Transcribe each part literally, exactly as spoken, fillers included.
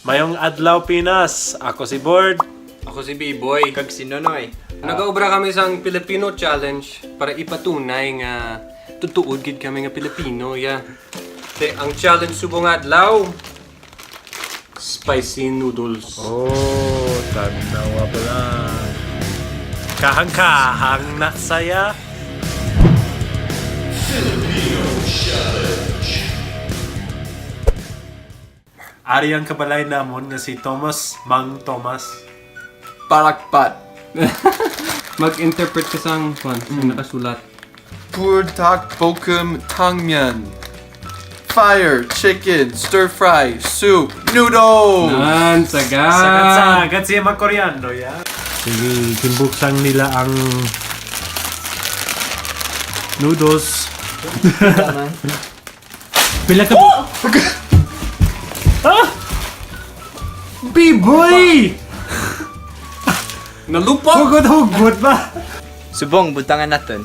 Mayong adlaw, Pinas. Ako si Bord. Ako si B-Boy. Kag si Nonoy. Nagaobra kami sang Filipino Challenge para ipatunay nga tutuod gid kami nga Pilipino, ya. Te, ang challenge subong adlaw, spicy noodles. Oh, tanawa pala. Kahang-kahang na saya. Ari ang kabalay namon nga si Thomas, Mang Thomas. Palakpat. Mag-interpret ka sang, kwan, sang Mm. nakasulat. Pur tak bokum tangmyeon. Fire, chicken, stir fry, soup, noodles. Nan, sagad. Sagad, sagad siya mag-Koreano, ya. Sige, kinbuksang nila ang noodles. Pila ka bu- Ah! B-boy! Nalupa! Hugot-hugot ba? Subong, butangan naton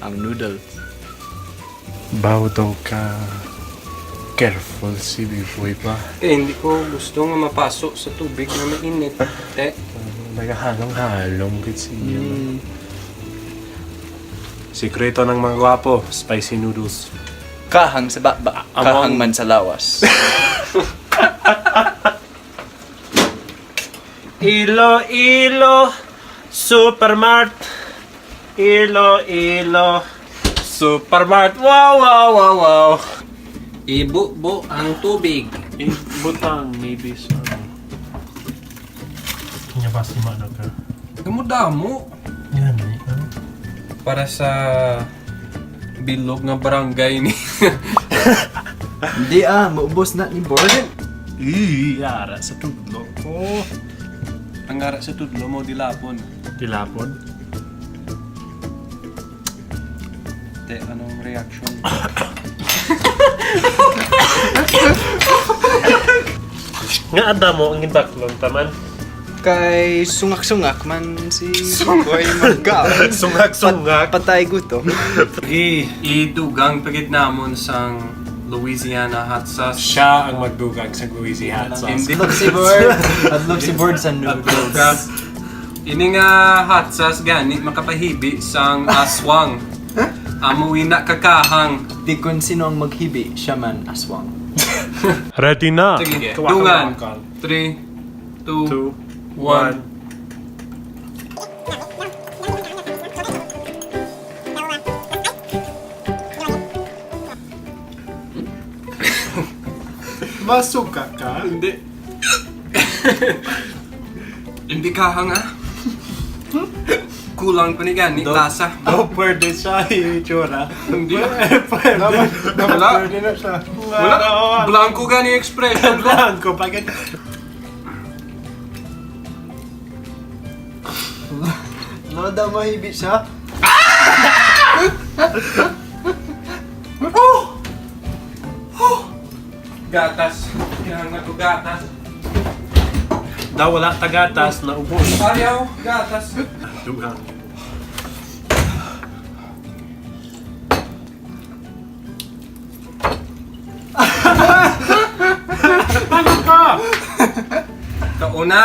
ang noodles. Baw daw ka careful si B-boy pa. Eh, hindi ko gusto nga mapaso sa tubig na mainit. Te. Nagahalong-halong gid siya. Hmm. Sikreto ng mga gwapo, spicy noodles. Kahang sa baba, among kahang man sa lawas. Iloilo Supermart. Iloilo Supermart. Wow, wow, wow, wow. Ibubo ang tubig. Ibutang maybe sa ano. Kanya ba si Mano ka? Damo-damo. Yan, eh, ah. Para sa bilog nga barangay ni. Hindi, ah, maubos na ni Borden. Ih, ara sa tudlo ko. Ang ara sa tudlo mo, dilapon. Dilapon? Te, anong reaction? Nga ada mo ang ginbaklon taman. Kay sungak-sungak man si Sung- Boy Magkaon. Sungak-sungak. Pat-, patay gutom. I- idugang pagid namon sang Louisiana hot sauce. Siya ang magdugang sa Louisiana hot sauce. Hindi. Adlok si Bord. Adlok si Bord sa noodles. Ini nga hot sauce gani makapahibi sang aswang. Amo ina kakahang. Di kon sino ang maghibi, siya man aswang. Ready na. Sige, kawakal, dungan. Kawakal. Three, two, two, one, one. Masuka ka? Hindi. Hindi kahang, ah. Kulang pa ni gani, daw, lasa. Daw pwede siya itsura. Hindi. Pwede, pwede. Dapat, dapat wala. Pwede na siya. Wala. Wala. Blanco gani expression. Blanco, pagit. Ano daw mahibi siya? Oh! Oh! Gatas. Kinahanglan ko gatas. Daw wala ta gatas, naubos. Ayaw, gatas. Dugang. Ano ka? Kauna.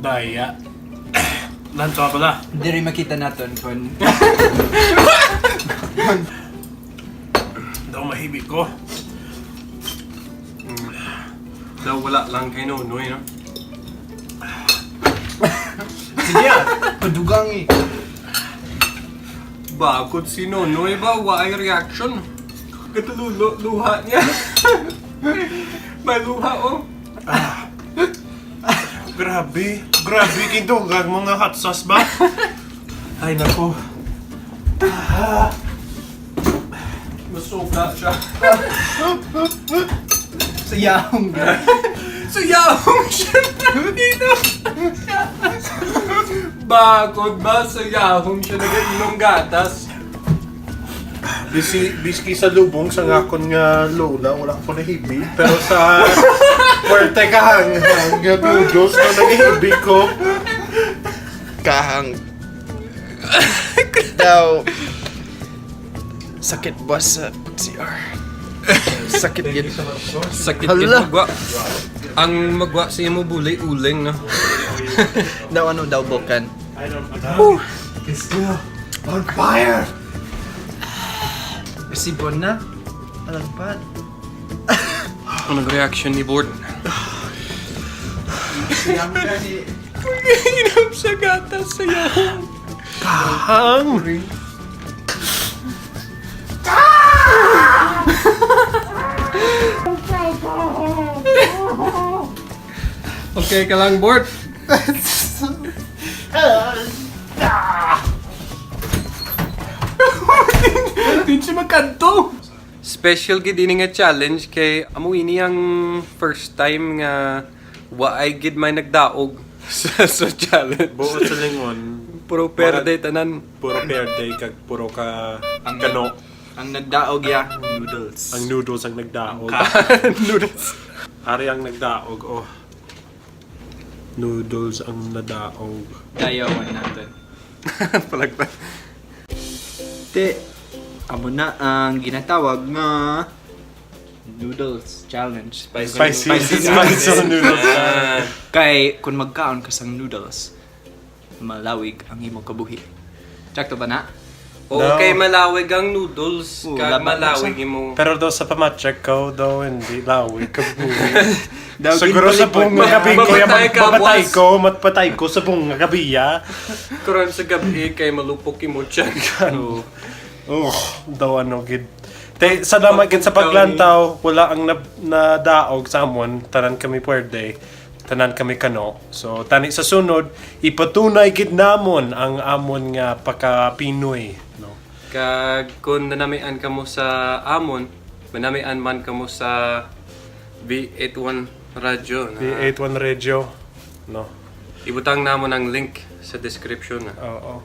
Daya. Lanto ako na. Diri makita naton kon daw mahibi ko. Mm. Daw wala lang kay Nonoy, no? Sige, ah. Padugang, eh. Bakod si Nonoy ba? Wa ay reaction. Katululo, luha niya. May luha, oh. Ah. Grabe. Grabe, kinugang mga hot sauce ba? Ay, nako. Ah. Masuka siya. Sa yahong. Sa yahong siya. Bakod ba sa yahong siya nagainom gatas? Bisi, biski sa lubong sa ngakon nga lola, wala ko nahibi. Pero sa puwerte kahanghang nga noodles, no, nahibi ko. Kahang daw sakit ba sa pag-C R? Sakit gid. Sakit Hala. Gid magwa. Ang magwa sa imo bulay uling, no? Daw ano daw bukan. It's still on fire! Si Bon na. Alagpad. Ano ang reaction ni Bort? Siya nga si... Inom sa gatas sa yahong. Kahang! Okay ka lang, Bort? Di siya magkanto. Special gid ini nga challenge kay amo ini ang first time nga waay gid may nagdaog sa, sa challenge. Buot sa lingon, Puro perde tanan. Puro perde kag puro ka kano. Ang nagdaog ya noodles. Ang noodles ang nagdaog. Noodles. Ari ang nagdaog, oh. Noodles ang nadaog. Dayawan natin. Palagpas. Te, amo na ang ginatawag nga noodles challenge. Spicy, spicy, spicy noodles. Ah. Kay kung magkaon ka sang noodles, malawig ang imong kabuhi. Sakto ba na? Okay, malawig ang noodles, Oo, kag laban malawig sa- imo. Pero daw sa pamacheck ko, daw hindi lawig ka. Daw Siguro sa ginpalipot bunga na. gabi ko, Mamatay ka, mamatay boss. ko, matpatay ko sa bunga gabi, ah. Karon sa gabi kay malupok imo tiyan. Oo. Oh, daw ano gid. Te, salamat gid sa paglantaw. Wala ang na, nadaog sa amon. Tanan kami pwede. Tanan kami kano. So, tani sa sunod, ipatunay gid namon ang amon nga pagka-Pinoy, no? Kag kung nanamian kamo sa amon, manamian man kamo sa V eight one Radyo na V eight one Radio, no? Ibutang namon ang link sa description na. Oo.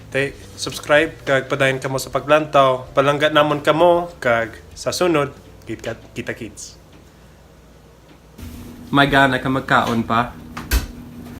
Te, subscribe kag padayon kamo sa paglantaw. Palangga namon kamo kag sa sunod, kita kita kits. May gana ka magkaon pa?